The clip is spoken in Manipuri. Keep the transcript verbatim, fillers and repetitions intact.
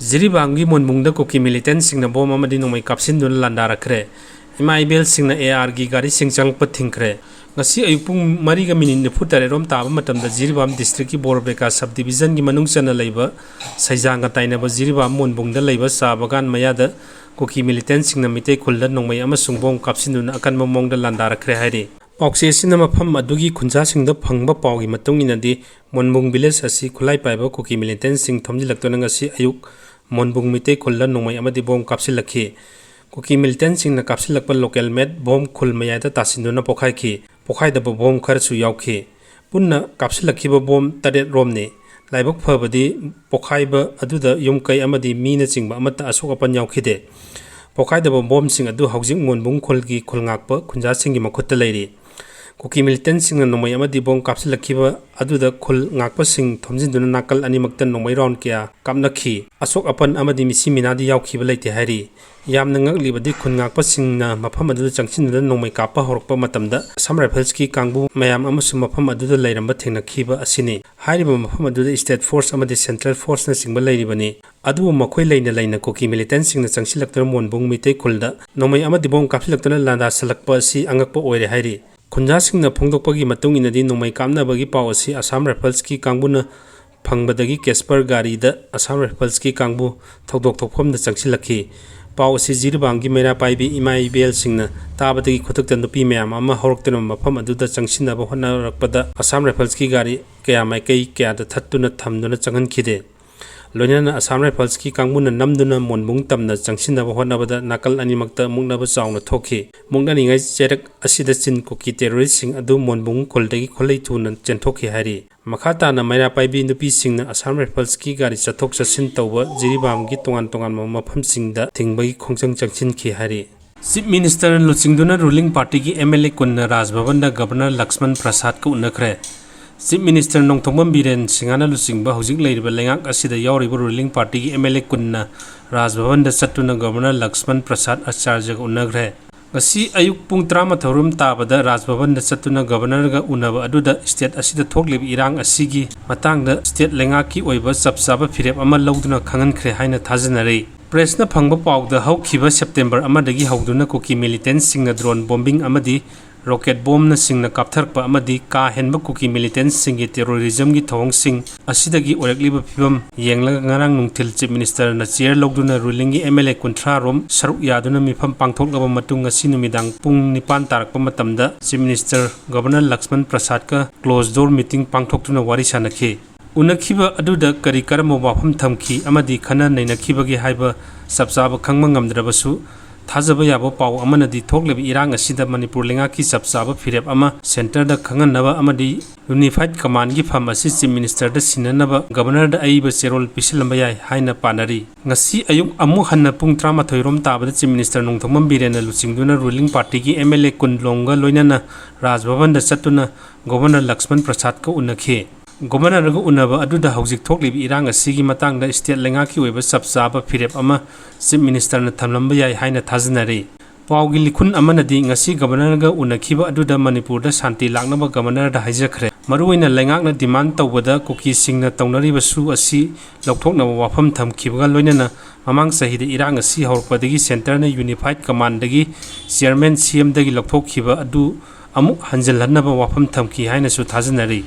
ꯖꯤꯔꯤꯕꯥꯝꯒꯤ ꯃꯣꯟꯕꯨꯡꯗ ꯀꯨꯀꯤ ꯃꯤꯂꯤꯇꯦꯟꯁꯤꯡꯅ ꯕꯣꯝ ꯑꯃꯗꯤ ꯅꯣꯡꯃꯩ ꯀꯥꯞꯁꯤꯟꯗꯨꯅ ꯂꯥꯟꯗꯥꯔꯛꯈ꯭ꯔꯦ꯫ ꯏꯃꯥ ꯏꯕꯦꯜꯁꯤꯡꯅ ꯑꯦ ꯑꯥꯔꯒꯤ ꯒꯥꯔꯤꯁꯤꯡ ꯆꯪꯂꯛꯄ ꯊꯤꯡꯈ꯭ꯔꯦ꯫ ꯉꯁꯤ ꯑꯌꯨꯛ ꯄꯨꯡ ꯃꯔꯤꯒ ꯃꯤꯅꯤꯠ ꯅꯤꯐꯨ ꯇꯔꯦꯠꯔꯣꯝ ꯇꯥꯕ ꯃꯇꯝꯗ ꯖꯤꯔꯤꯕꯥꯝ ꯗꯤꯁꯇ꯭ꯔꯤꯛꯀꯤ ꯕꯣꯔꯕꯦꯀꯥ ꯁꯕ ꯗꯤꯕꯤꯖꯟꯒꯤ ꯃꯅꯨꯡ ꯆꯟꯅ ꯂꯩꯕ ꯁꯩꯖꯥꯡꯒ ꯇꯥꯏꯅꯕ ꯖꯤꯔꯤꯕꯥꯝ ꯃꯣꯟꯕꯨꯡꯗ ꯂꯩꯕ ꯆꯥ ꯕꯒꯥꯟ ꯃꯌꯥꯗ ꯀꯨꯀꯤ ꯃꯤꯂꯤꯇꯦꯟꯁꯤꯡꯅ ꯃꯤꯇꯩ ꯈꯨꯜꯗ ꯅꯣꯡꯃꯩ ꯑꯃꯁꯨꯡ ꯕꯣꯝ ꯀꯥꯞꯁꯤꯟꯗꯨꯅ ꯑꯀꯟꯕ ꯃꯑꯣꯡꯗ ꯂꯥꯟꯗꯥꯔꯛꯈ꯭ꯔꯦ ꯍꯥꯏꯔꯤ꯫ ꯄꯥꯎꯆꯦ ꯑꯁꯤꯅ ꯃꯐꯝ ꯑꯗꯨꯒꯤ ꯈꯨꯟꯖꯥꯁꯤꯡꯗ ꯐꯪꯕ ꯄꯥꯎꯒꯤ ꯃꯇꯨꯡ ꯏꯟꯅꯗꯤ, ꯃꯣꯟꯕꯨꯡ ꯚꯤꯂꯦꯖ ꯑꯁꯤ ꯈꯨꯠꯂꯥꯏ ꯄꯥꯏꯕ ꯀꯨꯀꯤ ꯃꯤꯂꯤꯇꯦꯟꯁꯤꯡ ꯊꯣꯝꯖꯤꯜꯂꯛꯇꯨꯅ ꯉꯁꯤ ꯑꯌꯨꯛ ꯃꯣꯟꯕꯨꯡ ꯃꯤꯇꯩ ꯈꯨꯜꯗ ꯅꯣꯡꯃꯩ ꯑꯃꯗꯤ ꯕꯣꯝ ꯀꯥꯞꯁꯤꯜꯂꯛꯈꯤ꯫ ꯀꯨꯀꯤ ꯃꯤꯂꯤꯇꯦꯟꯁꯤꯡꯅ ꯀꯥꯞꯁꯤꯜꯂꯛꯄ ꯂꯣꯀꯦꯜ ꯃꯦꯗ ꯕꯣꯝ ꯈꯨꯜ ꯃꯌꯥꯏꯗ ꯇꯥꯁꯤꯟꯗꯨꯅ ꯄꯣꯈꯥꯏꯈꯤ꯫ ꯄꯣꯈꯥꯏꯗꯕ ꯕꯣꯝ ꯈꯔꯁꯨ ꯌꯥꯎꯈꯤ꯫ ꯄꯨꯟꯅ ꯀꯥꯞꯁꯤꯜꯂꯛꯈꯤꯕ ꯕꯣꯝ ꯇꯔꯦꯠ ꯔꯣꯝꯅꯤ꯫ ꯂꯥꯏꯕꯛ ꯐꯕꯗꯤ ꯄꯣꯈꯥꯏꯕ ꯑꯗꯨꯗ ꯌꯨꯝ ꯀꯩ ꯑꯃꯗꯤ ꯃꯤꯅꯆꯤꯡꯕ ꯑꯃꯠꯇ ꯑꯁꯣꯛ ꯑꯄꯟ ꯌꯥꯎꯈꯤꯗꯦ꯫ ꯄꯣꯈꯥꯏꯗꯕ ꯕꯣꯝꯁꯤꯡ ꯑꯗꯨ ꯍꯧꯖꯤꯛ ꯃꯣꯟꯕꯨꯡ ꯈꯨꯜꯒꯤ ꯈꯨꯜ ꯉꯥꯛꯄ ꯈꯨꯟꯖꯥꯁꯤꯡꯒꯤ ꯃꯈꯨꯠꯇ ꯂꯩꯔꯤ꯫ ꯀꯨꯀꯤ ꯃꯤꯂꯤꯇꯦꯟꯁꯤꯡꯅ ꯅꯣꯡꯃꯩ ꯑꯃꯗꯤ ꯕꯣꯝ ꯀꯥꯞꯁꯤꯜꯂꯛꯈꯤꯕ ꯑꯗꯨꯗ ꯈꯨꯜ ꯉꯥꯛꯄꯁꯤꯡ ꯊꯣꯝꯖꯤꯟꯗꯨꯅ ꯅꯥꯀꯜ ꯑꯅꯤꯃꯛꯇ ꯅꯣꯡꯃꯩ ꯔꯥꯎꯟ ꯀꯌꯥ ꯀꯥꯞꯅꯈꯤ꯫ ꯑꯁꯣꯛ ꯑꯄꯟ ꯑꯃꯗꯤ ꯃꯤꯁꯤ ꯃꯤꯅꯥꯗꯤ ꯌꯥꯎꯈꯤꯕ ꯂꯩꯇꯦ ꯍꯥꯏꯔꯤ꯫ ꯌꯥꯝꯅ ꯉꯛꯂꯤꯕꯗꯤ ꯈꯨꯟ ꯉꯥꯛꯄꯁꯤꯡꯅ ꯃꯐꯝ ꯑꯗꯨꯗ ꯆꯪꯁꯤꯟꯗꯨꯅ ꯅꯣꯡꯃꯩ ꯀꯥꯞꯄ ꯍꯧꯔꯛꯄ ꯃꯇꯝꯗ ꯑꯁꯥꯝ ꯔꯥꯏꯐꯜꯁꯀꯤ ꯀꯥꯡꯕꯨ ꯃꯌꯥꯝ ꯑꯃꯁꯨ ꯃꯐꯝ ꯑꯗꯨꯗ ꯂꯩꯔꯝꯕ ꯊꯦꯡꯅꯈꯤꯕ ꯑꯁꯤꯅꯤ꯫ ꯍꯥꯏꯔꯤꯕ ꯃꯐꯝ ꯑꯗꯨꯗ ꯁ꯭ꯇꯦꯠ ꯐꯣꯔꯁ ꯑꯃꯗꯤ ꯁꯦꯟꯇ꯭ꯔꯦꯜ ꯐꯣꯔꯁꯅꯆꯤꯡꯕ ꯂꯩꯔꯤꯕꯅꯤ꯫ ꯑꯗꯨꯕꯨ ꯃꯈꯣꯏ ꯂꯩꯅ ꯂꯩꯅ ꯀꯨꯀꯤ ꯃꯤꯂꯤꯇꯦꯟꯁꯤꯡꯅ ꯆꯪꯁꯤꯜꯂꯛꯇꯨꯅ ꯃꯣꯟꯕꯨꯡ ꯃꯤꯇꯩ ꯈꯨꯜꯗ ꯅꯣꯡꯃꯩ ꯑꯃꯗꯤ ꯕꯣꯝ ꯀꯥꯞꯁꯤꯜꯂꯛꯇꯨꯅ ꯂꯥꯟꯗꯥꯁꯤꯜꯂꯛꯄ ꯑꯁꯤ ꯑꯉꯛꯄ ꯑꯣꯏꯔꯦ ꯍꯥꯏꯔꯤ꯫ ꯈꯨꯟꯖꯥꯁꯤꯡꯅ ꯐꯣꯡꯗꯣꯛꯄꯒꯤ ꯃꯇꯨꯡ ꯏꯟꯅꯗꯤ, ꯅꯣꯡꯃꯩ ꯀꯥꯞꯅꯕꯒꯤ ꯄꯥꯎ ꯑꯁꯤ ꯑꯁꯥꯝ ꯔꯥꯏꯐꯜꯁꯀꯤ ꯀꯥꯡꯕꯨꯅ ꯐꯪꯕꯗꯒꯤ ꯀꯦꯁꯄꯔ ꯒꯥꯔꯤꯗ ꯑꯁꯥꯝ ꯔꯥꯏꯐꯜꯁꯀꯤ ꯀꯥꯡꯕꯨ ꯊꯧꯗꯣꯛ ꯊꯣꯛꯐꯝꯗ ꯆꯪꯁꯤꯜꯂꯛꯈꯤ꯫ ꯄꯥꯎ ꯑꯁꯤ ꯖꯤꯔꯤꯕꯥꯝꯒꯤ ꯃꯩꯔꯥ ꯄꯥꯏꯕꯤ ꯏꯃꯥ ꯏꯕꯦꯜꯁꯤꯡꯅ ꯇꯥꯕꯗꯒꯤ ꯈꯨꯗꯛꯇ ꯅꯨꯄꯤ ꯃꯌꯥꯝ ꯑꯃ ꯍꯧꯔꯛꯇꯨꯅ ꯃꯐꯝ ꯑꯗꯨꯗ ꯆꯪꯁꯤꯟꯅꯕ ꯍꯣꯠꯅꯔꯛꯄꯗ ꯑꯁꯥꯝ ꯔꯥꯏꯐꯜꯁꯀꯤ ꯒꯥꯔꯤ ꯀꯌꯥ ꯃꯥꯏꯀꯩ ꯀꯌꯥꯗ ꯊꯠꯇꯨꯅ ꯊꯝꯗꯨꯅ ꯆꯪꯍꯟꯈꯤꯗꯦ꯫ ꯂꯣꯏꯅꯅ ꯑꯁꯥꯝ ꯔꯥꯏꯐꯜꯁꯀꯤ ꯀꯥꯡꯕꯨꯅ ꯅꯝꯗꯨꯅ ꯃꯣꯟꯕꯨꯡ ꯇꯝꯅ ꯆꯪꯁꯤꯟꯅꯕ ꯍꯣꯠꯅꯕꯗ ꯅꯥꯀꯜ ꯑꯅꯤꯃꯛꯇ ꯃꯨꯛꯅꯕ ꯆꯥꯎꯅ ꯊꯣꯛꯈꯤ꯫ ꯃꯨꯛꯅꯔꯤꯉꯩ ꯆꯩꯔꯛ ꯑꯁꯤꯗ ꯆꯤꯟ ꯀꯨꯀꯤ ꯇꯦꯔꯣꯔꯤꯁꯁꯤꯡ ꯑꯗꯨ ꯃꯣꯟꯕꯨꯡ ꯈꯨꯜꯗꯒꯤ ꯈꯨꯠꯂꯩ ꯊꯨꯅ ꯆꯦꯟꯊꯣꯛꯈꯤ ꯍꯥꯏꯔꯤ꯫ ꯃꯈꯥ ꯇꯥꯅ ꯃꯩꯔꯥ ꯄꯥꯏꯕꯤ ꯅꯨꯄꯤꯁꯤꯡꯅ ꯑꯁꯥꯝ ꯔꯥꯏꯐꯜꯁꯀꯤ ꯒꯥꯔꯤ ꯆꯠꯊꯣꯛ ꯆꯠꯁꯤꯟ ꯇꯧꯕ ꯖꯤꯔꯤꯕꯥꯝꯒꯤ ꯇꯣꯉꯥꯟ ꯇꯣꯉꯥꯟꯕ ꯃꯐꯝꯁꯤꯡꯗ ꯊꯤꯡꯕꯒꯤ ꯈꯣꯡꯖꯪ ꯆꯪꯁꯤꯟꯈꯤ ꯍꯥꯏꯔꯤ꯫ ꯆꯤꯐ ꯃꯤꯅꯤꯁꯇꯔ ꯂꯨꯆꯤꯡꯗꯨꯅ ꯔꯨꯂꯤꯡ ꯄꯥꯔꯇꯤꯒꯤ ꯑꯦꯝ ꯑꯦꯜ ꯑꯦ ꯀꯨꯟꯅ ꯔꯥꯖ ꯚꯕꯟꯗ ꯒꯕꯔꯅꯔ ꯂꯛꯁꯃꯟ ꯄ꯭ꯔꯁꯥꯗꯀ ꯎꯅꯈ꯭ꯔꯦ꯫ ꯆꯤꯐ ꯃꯤꯅꯤꯁꯇꯔ ꯅꯣꯡꯊꯣꯝꯕꯝ ꯕꯤꯔꯦꯟ ꯁꯤꯡꯍꯅ ꯂꯨꯆꯤꯡꯕ ꯍꯧꯖꯤꯛ ꯂꯩꯔꯤꯕ ꯂꯩꯉꯥꯛ ꯑꯁꯤꯗ ꯌꯥꯎꯔꯤꯕ ꯔꯨꯂꯤꯡ ꯄꯥꯔꯇꯤꯒꯤ ꯑꯦꯝ ꯑꯦꯜ ꯑꯦ ꯀꯨꯟꯅ ꯔꯥꯖ ꯚꯕꯟꯗ ꯆꯠꯇꯨꯅ ꯒꯕꯔꯅꯔ ꯂꯛꯁꯃꯟ ꯄ꯭ꯔꯁꯥꯗ ꯑꯆꯥꯔꯌꯒ ꯎꯅꯈ꯭ꯔꯦ꯫ ꯉꯁꯤ ꯑꯌꯨꯛ ꯄꯨꯡ ꯇꯔꯥꯃꯥꯊꯣꯏ ꯔꯣꯝ ꯇꯥꯕꯗ ꯔꯥꯖ ꯚꯕꯟꯗ ꯆꯠꯇꯨꯅ ꯒꯕꯔꯅꯔꯒ ꯎꯅꯕ ꯑꯗꯨꯗ state ꯑꯁꯤꯗ ꯊꯣꯛꯂꯤꯕ ꯏꯔꯥꯡ ꯑꯁꯤꯒꯤ ꯃꯇꯥꯡꯗ state ꯂꯩꯉꯥꯛꯀꯤ ꯑꯣꯏꯕ ꯆꯞ ꯆꯥꯕ ꯐꯤꯔꯦꯞ ꯑꯃ ꯂꯧꯗꯨꯅ ꯈꯪꯍꯟꯈ꯭ꯔꯦ ꯍꯥꯏꯅ ꯊꯥꯖꯅꯔꯤ꯫ Pressꯅ ꯐꯪꯕ ꯄꯥꯎꯗ ꯍꯧꯈꯤꯕ September ꯑꯃꯗꯒꯤ ꯍꯧꯗꯨꯅ ꯀꯨꯀꯤ militantꯁꯤꯡꯅ drone bombing ꯑꯃꯗꯤ rocket bombꯅꯆꯤꯡꯅ ꯀꯥꯞꯊꯔꯛꯄ ꯑꯃꯗꯤ ꯀꯥ ꯍꯦꯟꯕ ꯀꯨꯀꯤ militantꯁꯤꯡꯒꯤ terrorismꯒꯤ ꯊꯧꯑꯣꯡꯁꯤꯡ ꯑꯁꯤꯗꯒꯤ ꯑꯣꯏꯔꯛꯂꯤꯕ ꯐꯤꯕꯝ ꯌꯦꯡꯂꯒ ꯉꯔꯥꯡ ꯅꯨꯡꯊꯤꯜ Chief Ministerꯅ chair ꯂꯧꯗꯨꯅ rulingꯒꯤ MLA ꯀꯨꯟꯊ꯭ꯔꯥ ꯔꯣꯝ ꯁꯔꯨꯛ ꯌꯥꯗꯨꯅ ꯃꯤꯐꯝ ꯄꯥꯡꯊꯣꯛꯂꯕ ꯃꯇꯨꯡ ꯉꯁꯤ ꯅꯨꯃꯤꯗꯥꯡ ꯄꯨꯡ ꯅꯤꯄꯥꯟ ꯇꯥꯔꯛꯄ ꯃꯇꯝꯗ Chief Minister Governor Lakshman ꯄ꯭ꯔꯁꯥꯗꯀ closed door meeting ꯄꯥꯡꯊꯣꯛꯇꯨꯅ ꯋꯥꯔꯤ ꯁꯥꯅꯈꯤ꯫ ꯎꯅꯈꯤꯕ ꯑꯗꯨꯗ ꯀꯔꯤ ꯀꯔꯝꯕ ꯋꯥꯐꯝ ꯊꯝꯈꯤ ꯑꯃꯗꯤ ꯈꯟꯅ ꯅꯩꯅꯈꯤꯕꯒꯦ ꯍꯥꯏꯕ ꯆꯞ ꯆꯥꯕ ꯈꯪꯕ ꯉꯝꯗ꯭ꯔꯕꯁꯨ, ꯊꯥꯖꯕ ꯌꯥꯕ ꯄꯥꯎ ꯑꯃꯅꯗꯤ ꯊꯣꯛꯂꯤꯕ ꯏꯔꯥꯡ ꯑꯁꯤꯗ ꯃꯅꯤꯄꯨꯔ ꯂꯩꯉꯥꯛꯀꯤ ꯆꯞ ꯆꯥꯕ ꯐꯤꯔꯦꯞ ꯑꯃ centreꯗ ꯈꯪꯍꯟꯅꯕ ꯑꯃꯗꯤ unified commandꯒꯤ ꯐꯝ ꯑꯁꯤ Chief Ministerꯗ ꯁꯤꯟꯅꯅꯕ governorꯗ ꯑꯏꯕ ꯆꯦꯔꯣꯜ ꯄꯤꯁꯤꯜꯂꯝꯕ ꯌꯥꯏ ꯍꯥꯏꯅ ꯄꯥꯅꯔꯤ꯫ ꯉꯁꯤ ꯑꯌꯨꯛ ꯑꯃꯨꯛ ꯍꯟꯅ ꯄꯨꯡ ꯇꯔꯥꯃꯥꯊꯣꯏ ꯔꯣꯝ ꯇꯥꯕꯗ Chief Minister ꯅꯣꯡꯊꯣꯝꯕꯝ ꯕꯤꯔꯦꯟꯅ ꯂꯨꯆꯤꯡꯗꯨꯅ ruling partyꯒꯤ MLA ꯀꯨꯟ ꯂꯣꯝꯒ ꯂꯣꯏꯅꯅ ꯔꯥꯖ ꯚꯕꯟꯗ ꯆꯠꯇꯨꯅ Governor ꯂꯛꯁꯃꯟ ꯄ꯭ꯔꯁꯥꯗꯀ ꯎꯅꯈꯤ꯫ Governorꯒ ꯎꯅꯕ ꯑꯗꯨꯗ ꯍꯧꯖꯤꯛ ꯊꯣꯛꯂꯤꯕ ꯏꯔꯥꯡ ꯑꯁꯤꯒꯤ ꯃꯇꯥꯡꯗ state ꯂꯩꯉꯥꯛꯀꯤ ꯑꯣꯏꯕ ꯆꯞ ꯆꯥꯕ ꯐꯤꯔꯦꯞ ꯑꯃ Chief Ministerꯅ ꯊꯝꯂꯝꯕ ꯌꯥꯏ ꯍꯥꯏꯅ ꯊꯥꯖꯅꯔꯤ꯫ ꯄꯥꯎꯒꯤ ꯂꯤꯈꯨꯟ ꯑꯃꯅꯗꯤ ꯉꯁꯤ governorꯒ ꯎꯅꯈꯤꯕ ꯑꯗꯨꯗ ꯃꯅꯤꯄꯨꯔꯗ ꯁꯥꯟꯇꯤ ꯂꯥꯛꯅꯕ governorꯗ ꯍꯥꯏꯖꯈ꯭ꯔꯦ꯫ ꯃꯔꯨꯑꯣꯏꯅ ꯂꯩꯉꯥꯛꯅ demand ꯇꯧꯕꯗ ꯀꯨꯀꯤꯁꯤꯡꯅ ꯇꯧꯅꯔꯤꯕ ꯁꯨ ꯑꯁꯤ ꯂꯧꯊꯣꯛꯅꯕ ꯋꯥꯐꯝ ꯊꯝꯈꯤꯕꯒ ꯂꯣꯏꯅꯅ ꯃꯃꯥꯡ ꯆꯍꯤꯗ ꯏꯔꯥꯡ ꯑꯁꯤ ꯍꯧꯔꯛꯄꯗꯒꯤ centreꯅ unified commandꯗꯒꯤ chairman CMꯗꯒꯤ ꯂꯧꯊꯣꯛꯈꯤꯕ ꯑꯗꯨ ꯑꯃꯨꯛ ꯍꯟꯖꯤꯜꯍꯟꯅꯕ ꯋꯥꯐꯝ ꯊꯝꯈꯤ ꯍꯥꯏꯅꯁꯨ ꯊꯥꯖꯅꯔꯤ꯫